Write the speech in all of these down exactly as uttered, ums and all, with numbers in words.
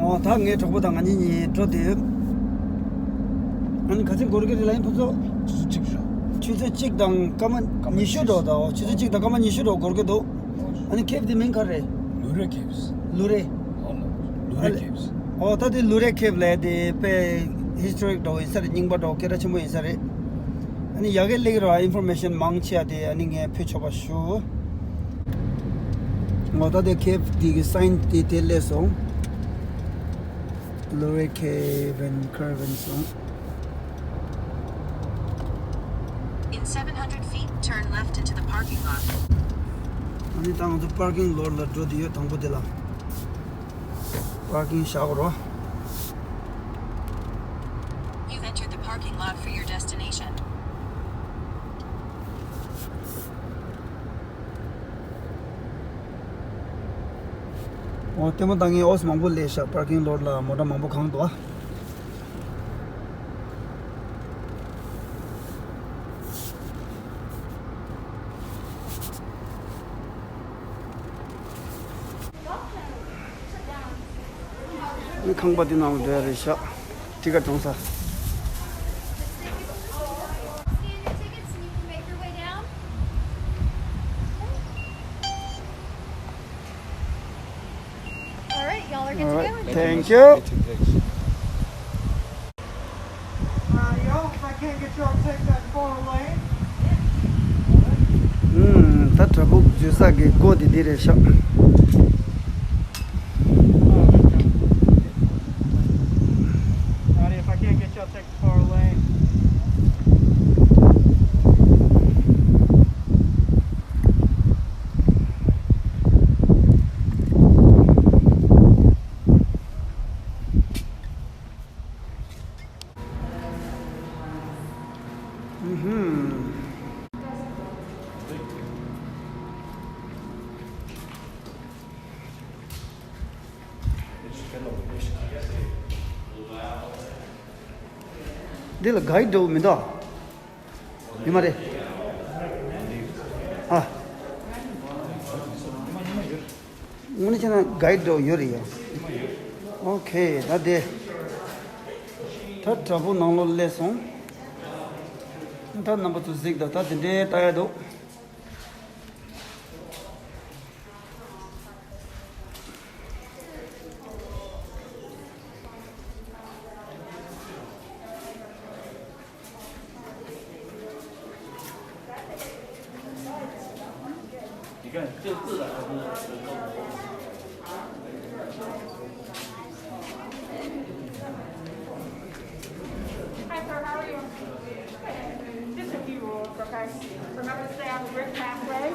ཨོ་ད་ངའི་གྲོགས་པོ་དང་ང་གཉིས་གཉིས་འགྲོ་དེ་ཡོད། ཨ་ནི་ག་ཚོད་འགོར་གི་རེད་ལབ་ཡིན་ཕུན་ཚོགས། ཆུ་ཚོད་གཅིག་རེད། ཆུ་ཚོད་གཅིག་དང་སྐར་མ་ཉི་ཤུ་འགྲོ་ད། ཨོ་ཆུ་ཚོད་གཅིག་དང་སྐར་མ་ཉི་ཤུ་འགྲོ་འགོར་གི་འདུག་ཨ་ནི་ཁེབ་དེ་མིང་ག་རེད། ལུ་རེ་ཁེབས། ལུ་རེ། ཨོ་ལུ་རེ་ཁེབས། ཨོ་ད་དེ་ལུ་རེ་ཁེབས་ལས་དེ་དཔེ་ཧིས་ཊོ་རིག་འདྲ་བོ་ཡིན་ས་རེད། རྙིང་པ་འདྲ་བོ་སྐད་གྲགས་ཆེན་པོ་ཡིན་ས་རེད། ཨ་ནི་ཡ་གི་སླེབས་ར་ཨིན་ཕོར་མེ་ཤན་མང་ཆེ་བ་དེ་ཨ་ནི་ངས་ཕུལ་ཆོག་པ་ཞུ། ངོ་ད་དེ་ཁེབ་དེ་གི་སའིན་དེ་དེ་སླེབས་སོང་། Luray Cave and Caravan Song. In seven hundred feet, turn left into the parking lot. ཨ་ནི་ད་ང་ཚོ་པར་ཀིང་ལོར་ལ་འགྲོ་དེ་ཡོད། དང་པོ་དེ་ལ། པར་ཀིང་བཞག་རོགས། You've entered the parking lot for your destination. ཨོ་ལྟད་མོ་ལྟ་མཁན་ཨོ་སི་མང་པོ་སླེབས་ཤག་པར་ཀིང་ལོར་ལ་མོ་ཊ་མང་པོ་གང་འདུག་ཨ། ཁང་པ་འདི་ནང་ལ་སྡོད་ཡ་རེད་ཤག་ཊི་ཀེ་ཊི་གྲོངས་ས། All right, y'all are good to go. Alright, thank you. Uh, y'all, if I can't get y'all to take that far lane. ཨུམ། ད་བྲག་ཕུག་འཛུལ་ས་གི་སྒོ་དེ་འདི་རེད་ཤག Honey, if I can't get y'all to take the far lane. འདི་ལ་གའིཌ་འདྲ་བོ་མི་འདུག་ཡོད་མ་རེད། ཨ། དངོས་གནས་བྱས་ན་གའིཌ་འདྲ་བོ་ཡོད་རེད་ཡ། ཨོ་ཁེ། ད་དེ། ད་བྲག་ཕུག་ནང་ལོགས་སླེབས་སོང་། ད་རྣམ་པ་ཚོ་གཟིགས་དང་། ད་དེ་འདྲའི་ལྟ་ཡ་འདུག Hi, sir. How are you? Just a few rules, okay? Remember to stay on the brick pathway.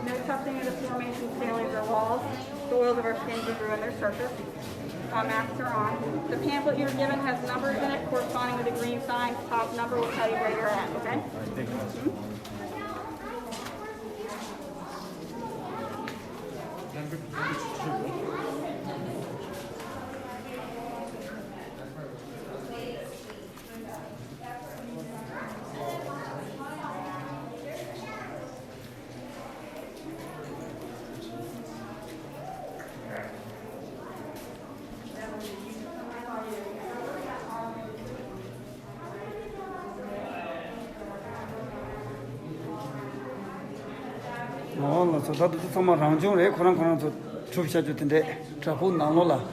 No touching of the formations, tailings, or walls. The oils of our skins will ruin their surface. Uh, masks are on. The pamphlet you were given has numbers in it corresponding with the green sign. Top number will tell you where you're at, okay? Thank you. ཨོ་ལགས་སོ། ད་དེ་ཚོ་ཚང་མ་རང་བྱུང་རེད། ཁོ་རང་ཁོ་རང་ཚོ་གྲུབ་བཞག་རྒྱུ་དེ་འདྲས། བྲག་ཕུག་ནང་ལོགས་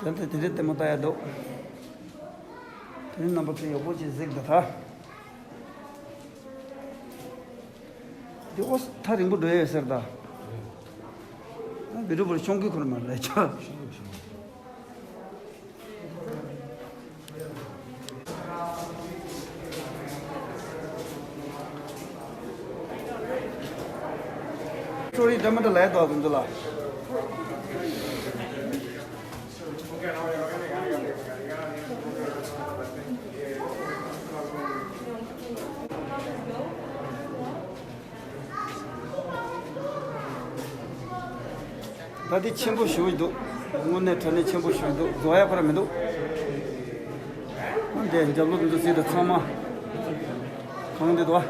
ལ། ད་དེ་དེ་འདྲས་ལྟད་མོ་ལྟ་ཡ་འདུག་དེ་ནི་རྣམ་པ་ཚོས་ཡག་པོ་ཅིག་གཟིགས་དང་ད། འདི་ཨོ་ཐག་རིང་པོ་འགྲོ་ཡས་ཟེར་ད། བི་ཌིའོ་བར་ཤོང་གི་ཁོ་ར་མ་རེད་ཆ། ཅོ་རི་འདྲ་མི་འདྲ་ལས་དོ་དུ་འདུག་ལ། ད་འདི་ཆེན་པོ་ཞེ་པོ་ཞིག་འདུག་དངོས་གནས་དྲང་གནས་ཆེན་པོ་ཞེ་པོ་འདུག་རྫོགས་ཡ་ཁོ་ར་མི་འདུག་འདི་རྒྱབ་ལོགས་འདི་ཚོ་ཟིག་དང་ཚང་མ་གང་འདི་འདུག་ཨ།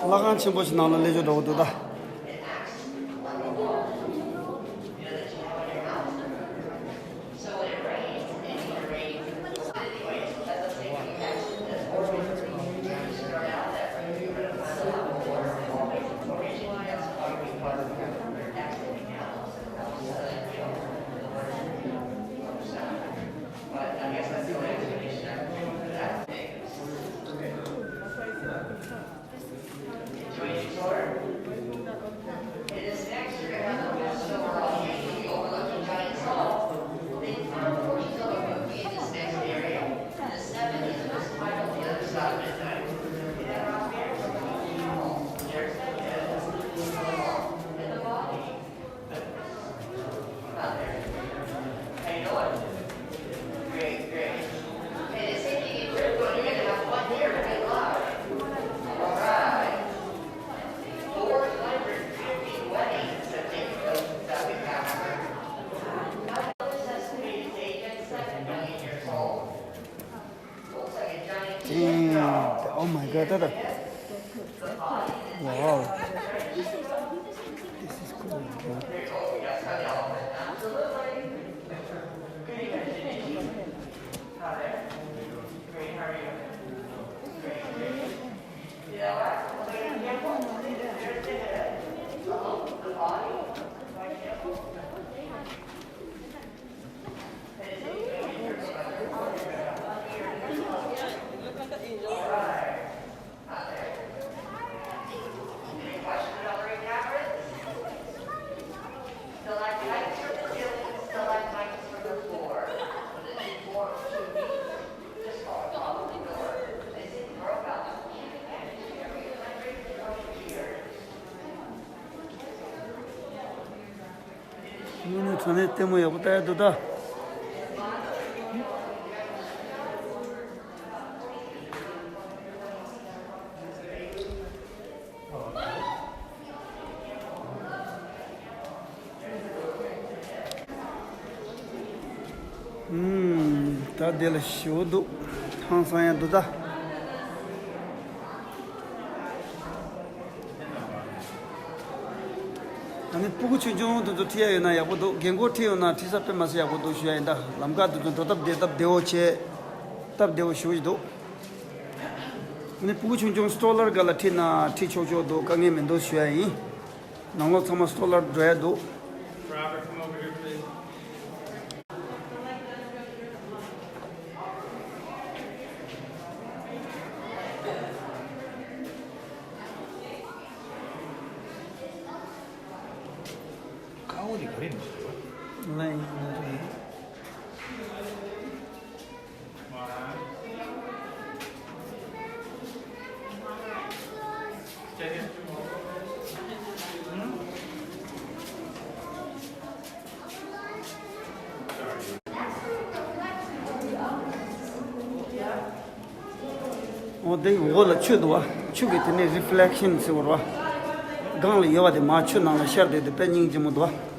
ལྷ་ཁང་ཆེན་པོ་ཞིག་ནང་ལ་སླེབས་ཆོག་འགྲོ་གི་འདུག་ད། Damn. Oh my god, that. Wow. This is cool, bro. དངོས་གནས་དྲང་གནས་ལྟད་མོ་ཡག་པོ་ལྟ་ཡག་འདུག་ད། ཨུམ། ད་འདི་ལ་ཞེ་པོ་འདུག་ཧང་སང་ཡག་འདུག་ད། ཨ་ནི་སྤུ་གུ་ཆུང་ཆུང་དེ་ཚོ་ཁྲིད་ཡག་ཡོད་ན་ཡག་པོ་འདུག་རྒན་གོག་ཁྲིད་ཡོང་ན་ཁྲིད་ས་དཔེ་མ་སྲིད་ཡག་པོ་འདུག་ཞུ་ཡག་ཡིན་ད། ལམ་ཁ་དེ་ཚོ་འགྲོ་སྟབས་བསྡད་སྟབས་བདེ་བོ་བྱས། སྟབས་བདེ་བོ་ཞེ་པོ་ཞིག་འདུག་ཨ་ནི་སྤུ་གུ་ཆུང་ཆུང་སི་ཊོ་ལར་སྒང་ལ་ཁྲིད་ན་ཁྲིད་ཆོག་ཆོག་འདུག་དཀའ་ངལ་མི་འདུག་ཞུ་ཡག་ཡིན། ནང་ལོགས་ཚང་མ་སི་ཊོ་ལར་འགྲོ་ཡག་འདུག་ཁ་བོ་དེ་ག་རེ་ཡིན་ནམ། ང་ཡིན་ང་རེད། འོ་དེ་འོག་ལ་ཆུ་འདུག་བ། ཆུ་གི་དེ་ནས་རི་ཕི་ལེག་ཤན་ཟེར་བ་རེད་བ། སྒང་ལ་ཡོད་པ་དེ་མར་ཆུ་ནང་ལ་ཤར་བསྡད་དེ་དཔེ་སྙིང་རྗེ་མོ་འདུག་བ།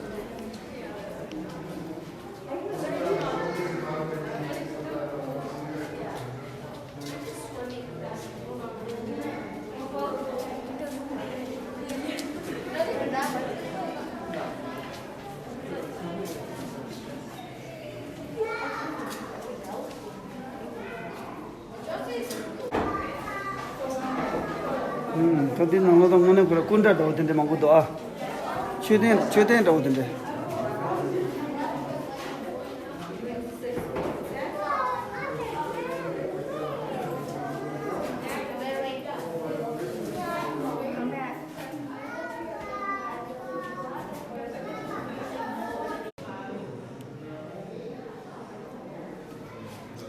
ད་འདི་ནང་ལོགས་ད་དངོས་གནས་ཁོ་ར་སྐུ་འདྲ་འདྲ་བོ་དེ་འདྲ་མང་པོ་འདུག་ཨ། མཆོད་རྟེན་མཆོད་རྟེན་འདྲ་བོ་དེ་འདྲ།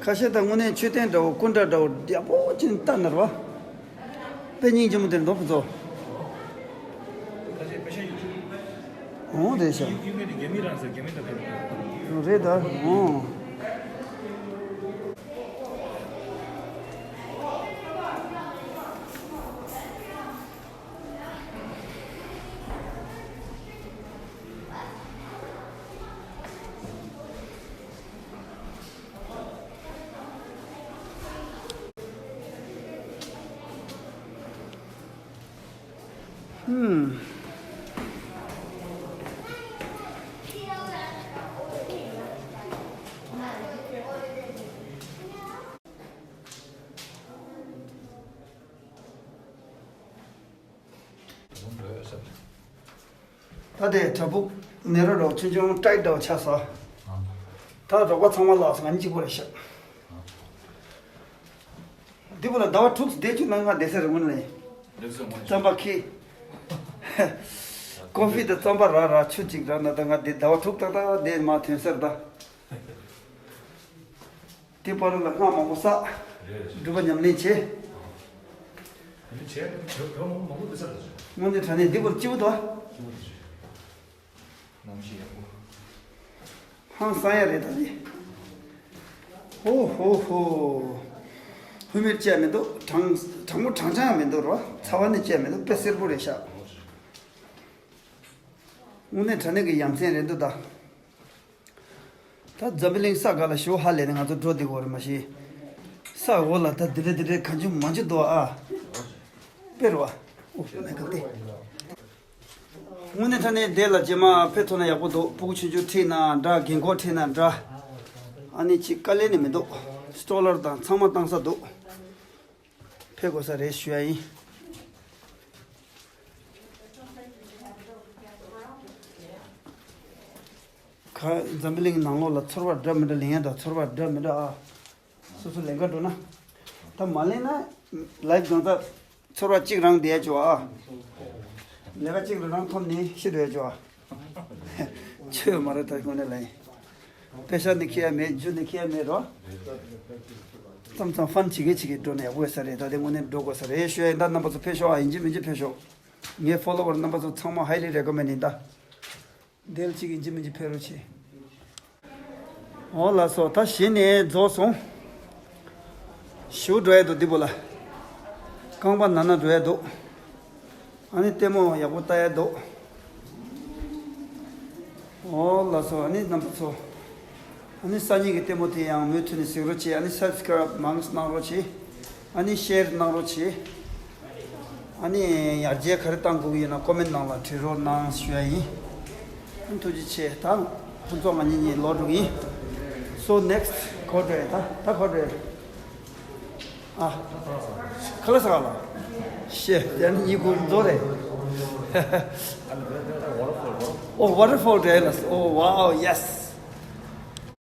ཁ་ཤས་ད་དངོས་གནས་མཆོད་རྟེན་འདྲ་བོ་སྐུ་འདྲ་འདྲ་བོ་ཡག་པོ་ཅིག་ལྟ་ན་ར་བ། དཔེ་སྙིང་རྗེ་མོ་དེར་འདུག་ཁོ་ཚོ། ཁ་ཤས་དཔེ་ཤ་ཡོད། འོང་རེད་ཤག་ཡུལ་ཡུལ་མི་དེ་རྒྱ་མི་རང་ཟེར་རྒྱ་མི་འདྲ་འདྲ་རེད་ད། འོང་། ཨུམ། ད་དེ་བྲག་ཕུག་ནེ་རོ་རོ་ཆུང་ཆུང་ཏའིཊ་འདྲ་བོ་ཆགས་སོང་། ད་རོགས་པ་ཚང་མ་ལགས་སོ། ང་གཉིས་གཅིག་པོ་རེད་ཤག་འདི་པོ་ལ་ཟླ་བ་དྲུག་བསྡད་བཅུག་ན་ང་བསྡད་ས་རེད། དངོས་གནས་རྩམ་པ་ཁྱི། ཀོ་ཧྥི་དང་རྩམ་པ་རག་རག་ཆུ་གཅིག་རག་ན་ད་ང་འདི་ཟླ་བ་དྲུག་ཏག་ཏག་བསྡད་མ་ཐོན་ས་རེད་ད། དེ་བར་ལ་སྔ་མང་པོ་བསགས། རེད། སྒྲུབ་པ་ཉམས་ལེན་བྱས། ཨ་ནི་བྱས་བོད་བོད་མང་པོ་མང་པོ་འདི་ས་རེད། དངོས་གནས་དྲང་གནས་འདི་པོར་སྐྱིད་པོ་འདུག་ཨ། སྐྱིད་པོ་འདུག་གནམ་གཤིས་ཡག་པོ། ཧང་སང་ཡ་རེད་ད་དེ། ཧོ་ཧོ་ཧོ། ཧུ་མིད་ཅི་ཡང་མི་འདུག་གྲང་གྲང་མོ་གྲང་ཆང་ཡང་མི་འདུག་རོ། ཚ་བ་ནི་ཅི་ཡང་མི་འདུག་དཔེ་སེར་པོ་རེད་ཤག་དངོས་གནས་དྲང་གནས་ཀྱི་ཡ་མཚན་རེད་འདུག་ད། ད་འཛམ་བུ་གླིང་ས་ག་ལ་ཞོ་ཧ་ལས་ནས་ང་ཚོ་འགྲོ་བསྡད་ཡོད་རེད་མ་གཞི། ས་འོག་ལ་ད་འདི་འདྲ་འདི་འདྲ་གང་བྱུང་མང་བྱུང་འདུག་ཨ། དཔེ་རེད་བ། ཨོ་མེ་ཁབ་དེ། དངོས་གནས་དྲང་གནས་དེ་ལ་རྗེས་མ་ཕེབས་ཐུབ་ན་ཡག་པོ་འདུག་སྤུ་གུ་ཆུང་ཆུང་ཁྲིད་ན་འདྲ། རྒན་འཁོགས་ཁྲིད་ན་འདྲ། ཨ་ནི་ཅིག་དཀའ་ལས་ནི་མི་འདུག་སི་ཊོ་ལར་དང་ཚང་མ་བཏང་ས་འདུག་ཕེབས་དགོས་ས་རེད་ཞུ་ཡ་ཡིན། ཁ་འཛམ་བུ་གླིང་ནང་ལོགས་ལ་ཚོར་བ་འདྲ་མི་འདྲ་ལེན་ཡ་དང་ཚོར་བ་འདྲ་མི་འདྲ་ཨ། སོ་སོ་ལས་ཀ་འགྲོ་ན། ད་མ་ལེན་ན་ལའིབ་སྒང་ད་ཚོར་བ་གཅིག་རང་བསྡད་ཡ་ཅོ་ཨ། ལས་ཀ་གཅིག་རང་ཐོབ་ནས་ཤི་འགྲོ་ཡ་ཅོ་ཨ། ཆོས་མ་རེད་ད་དངོས་གནས་ལ་ཡིན། པེ་ཤ་ནི་ཁྱེར་ཡ་མེད། རྒྱུ་ནི་ཁྱེར་ཡ་མེད་རོ། མཚམས་མཚམས་ཕན་བྱེད་ཀྱི་བྱེད་ཀྱི་འགྲོ་ན་ཡག་པོ་ཡོད་ས་རེད། ད་དེ་དངོས་གནས་འགྲོ་དགོས་ས་རེད་ཞུ་ཡ་ཡིན། ད་རྣམ་པ་ཚོ་ཕེབས་ཤོག་ཨ། ཡིན་གཅིག་མིན་གཅིག་ཕེབས་ཤོག་ངའི་ཕོ་ལོ་ཝར་རྣམ་པ་ཚོ་ཚང་མ་ཧའི་ལི་རེ་ཀོ་མེན་ཌི་ཡིན་ད། དེ་ལ་གཅིག་ཡིན་གཅིག་མིན་གཅིག་ཕེབས་རོགས་བྱེད། འོ་ལགས་སོ། ད་གཞི་ནས་རྫོགས་སོང་། ཞུ་འགྲོ་ཡ་འདུག་འདི་པོ་ལ། རྐང་པ་ན་ན་འགྲོ་ཡ་འདུག་ཨ་ནི་ལྟད་མོ་ཡག་པོ་ལྟ་ཡ་འདུག་འོ་ལགས་སོ། ཨ་ནི་རྣམ་པ་ཚོ། ཨ་ནི་སང་ཉིན་གྱི་ལྟད་མོ་དེ་ཡང་མུ་མཐུད་ནས་གཟིགས་རོགས་བྱེད། ཨ་ནི་སབ་སི་ཀ་རབ་མང་གནང་རོགས་བྱེད། ཨ་ནི་ཤེར་གནང་རོགས་བྱེད། ཨ་ནི་ཡར་རྒྱས་ག་རེ་གཏང་དགོས་ཀྱི་ཡོད་ན་ཀོ་མེན་ཊི་ནང་ལ་བྲིས་རོགས་གནང་ཞུ་ཡ་ཡིན། ཨ་ནི་ཐུགས་རྗེ་ཆེ། ད་ཕུན་ཚོགས་ང་གཉིས་གཉིས་ལོག་འགྲོ་གི་ཡིན། So next ག་པར་འགྲོ་ཡ། ད་ད་ག་པར་འགྲོ་ཡ། ཨ། ཁ་ལག་ཟ་ག་ལ། ཤེ། དེ་ནི་གཉིད་ཁུག་འགྲོ་རེད། ཨོ་ཝ་ཊར་ཕོལ་འགྲོ་ཡ་ལ། Oh wow, yes.